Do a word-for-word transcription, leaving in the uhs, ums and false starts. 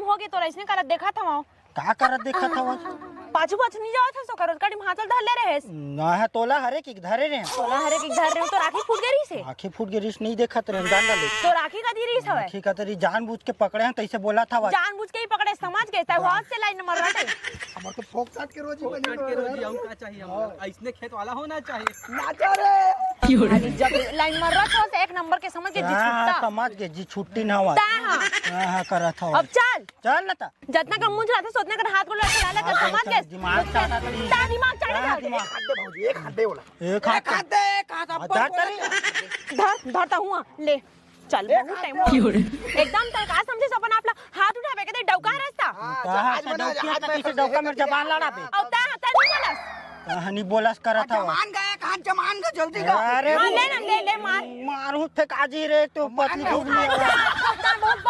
होगे तोर अइसने करत देखत हवं। का करत देखत हवस? पाछू पाछू नहीं जावत हस, ओकर ओकर टिम हाथ ल धर ले रहेस। ना है, तोला हरे कि धरे रहे। तोला हरे कि धर रहे हो, तोर आँखी फूट गे रहिस हे। आँखी फूट गे रहिस, नहीं देखत रहे, जान डाले। तोर आँखी कति रहिस हवय? आँखी कति रहिस, जानबूझ के पकड़े हैं, तइसे बोलत हवस। जानबूझ के ही पकड़े, समझ गे, तय हाथ से लाइन नंबर रटे। हमर तो फोकसाट के रोजी बनी। फोकसाट के रोजी, अउ का चाहिए हमला? अइसने खेत वाला होना चाहिए। नाचा रे। अरे जब लाइन मर रहा था, एक नंबर के समझ के जी हाँ, छुट्टा। समझ गे, जी छुट्टी ना हुआ। ता हाँ। हाँ, हाँ, करत हवस। अब चल। चल ना ता। जतना कम मुंह चलाते, सोतना कर हाथ को लड़के लाला कर हाँ, समझ गए। दिमाग चाटा करी। ता दिमाग चाटा हाँ, कर। दिमाग। एक हाथ दे भौजी, एक हाथ दे बोला। एक हाथ एक हाथ दे, एक हाथ ऊपर आधार बोला। तरी। धर, धर ता हुआ, ले। चल, एक बहुत हाथ टाइम दे। हो। एकदम तय का समझे अपन आप ला हाथ उठावे के दे डौका रास्ता। हाँ, कहा आज से मना, डौकिया आज तो मैं कैसे समझे डौका मेरे जबान लड़ा बे। और ता, ता नहीं बोलस। कहानी बोलस करत हवस। जमान गए, कहाँ जमान गए, जल्दी का। अरे हाँ, ले ना, ले, ले, मार। मारू फेंका जी रे, तो पतली मार। खूब नहीं आवा। ता बहुत